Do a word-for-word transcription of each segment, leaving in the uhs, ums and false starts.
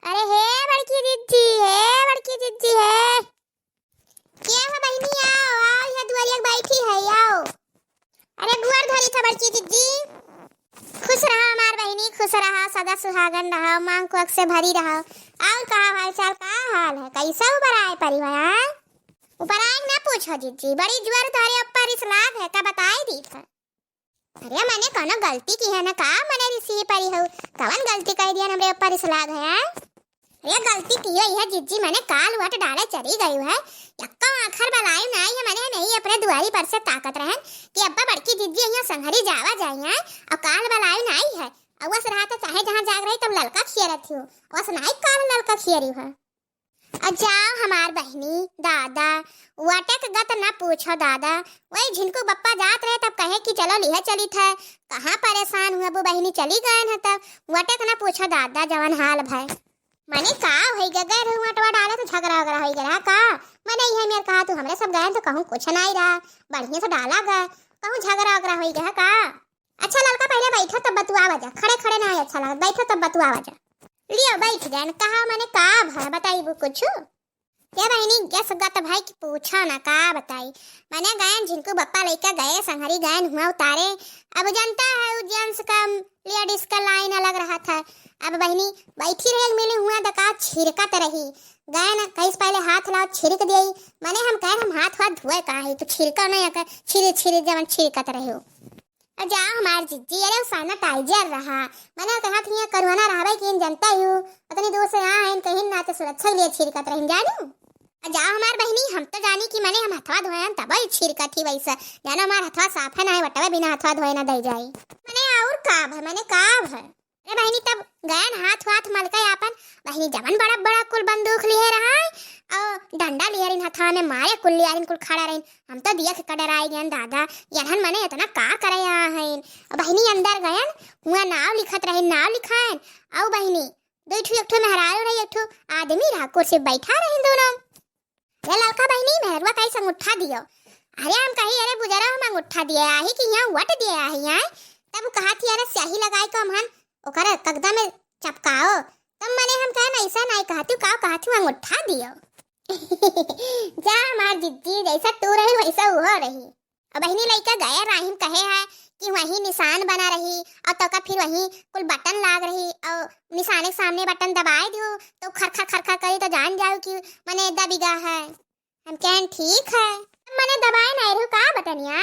अरे हे बड़की जिज्जी, हे बड़की जिज्जी, हे। के हो बहिनी, आओ, आओ, यहाँ दुआरिया के बैठी है, आओ। अरे गोड़ धरी था बड़की जिज्जी। खुश रहा हमार बहिनी, खुश रहा, सदा सुहागन रहा, मांग कोख से भरी रहा। और का हाल चाल, का हाल है, कैसा ऊपर आए परिवार? ऊपर आए ना पूछो जिज्जी, बड़ी जुआर तोहरे ऊपर रिस लाग है, का बताई दी था। अरे मने कौनो गलती की है ना का, मने रिसी परी हो, कवन गलती कह दिया हमरे ऊपर रिस लाग है? अरे गलती की है यह जिज्जी, मने काल वट डाले चली गई है, यक्को आखर बलाई नाई है, मने नहीं अपने दुआरी पर से ताकत रहन कि अब्बा बड़की जिज्जी यहाँ संघरी जावा जाई है, और काल बलाई नाई है, और वस रहा तो चाहे जहाँ जाग रही तब ललका खियरत हो, वस नाई काल ललका खियरी है। अ जाओ हमार बहिनी, दादा, वटक गत न पूछो दादा। वही झिनकू बप्पा जात रहे तब कहे कि चलो लिहे चली थे, कहाँ परेशान हुआ वो बहिनी चली गए हैं तब वटक न पूछो दादा जवन हाल भय। मने का होई गए, गए रहे वटवा डाले तो झगड़ा वगड़ा होई गया रहा का? मने यह मेर कहा तू हमरे सब गए तो कहूँ कुछ नहीं रहा, बढ़िया से डाला गए, कहूँ झगड़ा वगड़ा होई गया का? अच्छा ललका पहले बैठो तब बतुआवा जा, खड़े खड़े ना अच्छा लगा, बैठो तब बतुआवा जा। लियो बैठ गए, कहा मने का भा बताइबू कुछ? क्या बहिनी गस गत भाई की पूछो ना का बताई। मने गए झिनकू बप्पा लइका गए संघरी गए हुआ उतारे। अब जनता है उ जेंट्स का लेडीज का लाइन अलग रहा था। अब बहिनी बैठी रहे मिले हुआ दका छिड़कत रही। गए ना कहीं से पहले हाथ लाओ छिड़क दिए। मने हम कहे हम हाथ वाथ धोए का है तो छिड़का नहीं आकर छिरे छिरे जवन छिड़कत रहे हो। अ जा हमार जिज्जी, अरे उ sanitizer रहा। मने कहा थी यहाँ कोरोना रहबे कि इन जनता ही हो, उतनी दूर से यहाँ आइन कहीं ना तो सुरक्षा के लिए छिड़कत रहिन जानू। अ जा हमार बहिनी, हम तो जानी कि मने हम हथवा धोयन तब ही छिड़कत ही वैसे। जानो हमार हथवा साफ है ना है, वटवे बिना हथवा धोए ना दे जाई। मने और का भय, मने का भय? अरे बहिनी तब गयन हाथ वाथ मलके आपन, बहिनी जवन बड़ा बड़ा कुल बंदूक लिए रहा है, और डंडा लिए रहिन हथवा में मारे कुल लिए रहिन कुल खड़ा रहिन। हम तो दिया के डराई गयन दादा, यनहन मने इतना का करे यहाँ है। बहिनी अंदर गयन, हुआ नाव लिखत रहे, नाव लिखायन। औ बहिनी, दो ठो, एक ठो मेहरारू रही, एक ठो आदमी रहा, कुर्सी पे बैठा रही दोनों। अरे ललका बहिनी, मेहरवा कैसे अंगूठा दियो? अरे हम कही, अरे बुजरा हम अंगूठा दिए आही कि यहाँ वट दिए आही यहाँ। तब कहा थी, अरे स्याही लगाई को हमहन ओकर कगदा में चपकाओ। तब मने हम कहे, ऐसा नहीं कहती, का कहती हूँ, अंगूठा दियो। जा हमार जिज्जी, जैसा तू रही वैसा वो रही। अब बहिनी लइका गए राहिम कहे है कि वही निशान बना रही और तो का फिर वही कुल बटन लाग रही और निशाने के सामने बटन दबाए दियो तो खरखर खरखर करी तो जान जाओ कि मने दबिगा है। हम कहन ठीक है। मने दबाए नहीं रहू का बटनिया?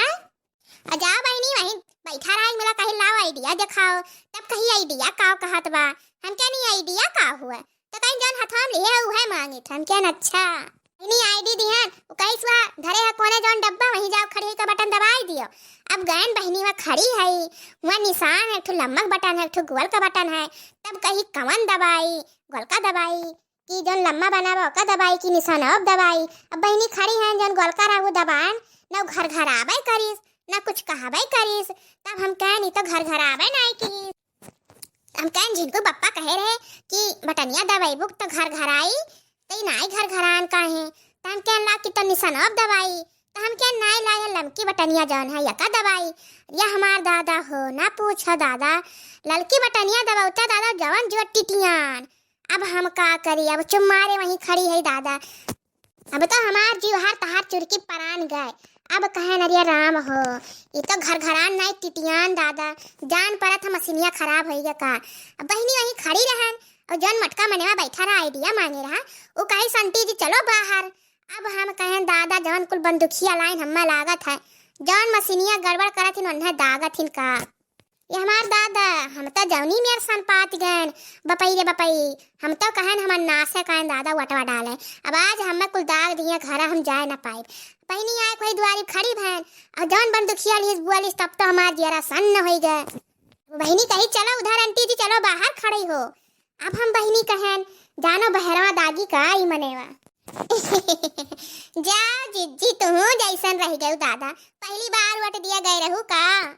आ जा बहिनी वही बैठा रहा मिला कही लाओ आइडिया दिखाओ। तब कही आइडिया का कहत बा? हम कहनी आइडिया का हुआ? तो कहीं जौन हथवा में लिहे है, उहे मांगित। हम कहन, "अच्छा।" इन्हीं आईडी दिहन, उ कहिस, "वह धरे है कोने जौन डब्बा, वहीं जाओ खड़ी है का बटन दबाई दियो।" अब गयन बहिनी वह खड़ी है, वह निशान है, एक ठो लम्बा का बटन है, एक ठो गोल का बटन है। तब कही, "कवन दबाई? गोल का दबाई कि जौन लम्बा बना बा, ओका दबाई कि निशान अब दबाई?" अब बहिनी खड़ी है, जौन गोल का रहा, वो दबान, ना उ घर घर आवे करिस, ना कुछ कहबे करिस। तब हम कहन, "ई तो घर घर आवे नहीं करिस।" हम कहन झिनकू बप्पा कहे रहे कि बटनिया दबाइबू त घर घर आई, त ई नाई घर घर आन काहे? त हम कहन ला कि त निशान अब दबाई, त हम कहन नाई ला, ये लमकी बटनिया जौन है यका दबाई। या हमार दादा हो, ना पूछो दादा, ललकी बटनिया दबावता दादा जवन जो टिटियान। अब हम का करी, अब चुम्मारे वहीं खड़ी है दादा। अब तो हमार जीव हर तहार चुरकी परान गए। अब कहे नरिया राम हो, ई तो घर घरान नाई टिटियान दादा, जान परत हम मशीनिया खराब होई गया का। अब बहिनी वहीं खड़ी रहन और जौन मोटका मनवा बैठा रहा आइडिया मांगे रहा, उ कही संती जी चलो बाहर। अब हम कहें दादा जौन कुल बंदूकिया लाइन हम्मा लागत है, जौन मशीनिया गड़बड़ करत हिन उन्हें दागत हिन का। ये हमार दादा, हम तो जौनी मेर सन पात गएन, बपई रे बपई, हम तो कहन हमर नासे कहन दादा वटवा डाले। अब आज हमें कुल दाग दिए घर हम जाए ना पाइब। बहिनी आए कोई दुआरी खड़ी भैन, और जौन बंदुखिया लिस बुआ लिस तब तो हमार जियरा सन्न होई गए। बहिनी कही, "चलो उधर आंटी जी, चलो बाहर खड़ी हो।" अब हम बहिनी कहन, "जानो बहरवा दागी का ई मनेवा।" जा जिज्जी, तुहू जैसन रह गयू दादा, पहली बार वट दिया गए रहू का?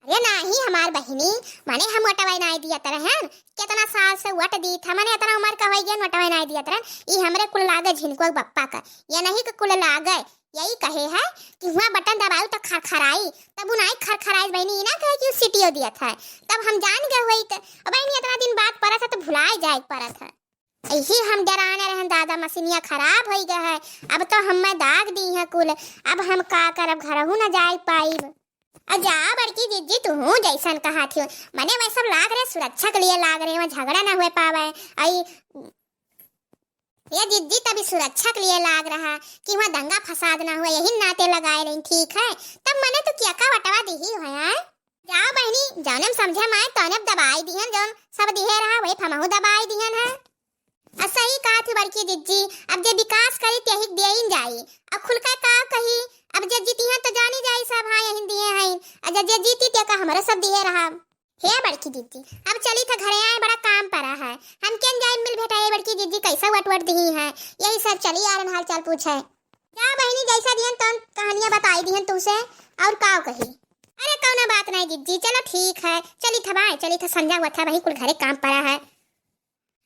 अरे नाही हमार बहिनी, मने हम वटवे नाही दियत रहन, केतना साल से वट दीत है, मने एतना उमर का होई गयन वटवे नाही दियत रहन, ई हमरे कुल लागे झिनकुआ बप्पा का, ये नहीं के कुल लागे, यही कहे है कि हुआ बटन दबाऊ तो खरखराई, तब उ नाही खरखराई बहिनी, ई ना कहे कि उ सीटियो दियत है, तब हम जान गए होई त, अब बहिनी एतना दिन बाद परत है तो भुलाए जाए परत है। यही हम डराने रहन दादा, मशीनिया खराब होइ गए है, अब तो हमें दाग दी है कुल, अब हम का करब, घरहू न जाए पाइब। आ जा बड़की जिज्जी, तुहूँ जैसन कहा थी, मने वह सब लाग रहे सुरक्षा के लिए लाग रहे, वहाँ झगड़ा ना हुए पावे। आई ये जिज्जी तभी सुरक्षा के लिए लाग रहा कि वहाँ दंगा फसाद ना हुए, यही नाते लगाए रही, ठीक है। तब मने तो क्या का वटवा दिही है, हैं? जाओ बहनी, जौने में समझे में आए तौने में दबाई दिहन, जौन सब दिहे रहा वही फमहू दबाई दिहन है। आ सही कहा थी बड़की जिज्जी, अब जे विकास करी तेही के दियन जाई, अब खुलका का कही, अब जे जीती हैं तो जानी जाई सब, हाँ यही दिए हैं, आ जे, जे जीती ते का हमरो सब दिहे रहा। हे बड़की जिज्जी, अब चली था घरे आए, बड़ा काम पड़ा है, हम केन जाए मिल भेटा, ये बड़की जिज्जी कैसा वट वट दिही है, यही सब चली आ रहन हाल चाल पूछे। जा बहनी, जैसा दिहन तौन कहानियाँ बताई दिहन तुमसे, और का कही। अरे कौनो बात नहीं जिज्जी, चलो ठीक है, चली था बाय, चली था संझा हुआ था, वही कुल घरे काम पड़ा है।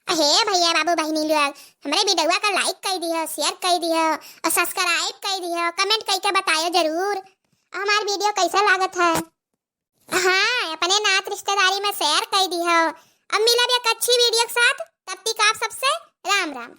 हे भैया बाबू बहनी लोग, हमरे वीडियोवा का like कर दियो, share कर दियो और subscribe कर दियो, comment करके बतायो जरूर। और हमार वीडियो कैसा लागत है? हाँ, अपने नात रिश्तेदारी में share कर दियो। अब मिलब एक अच्छी वीडियो के साथ, तब तक आप सबसे राम राम।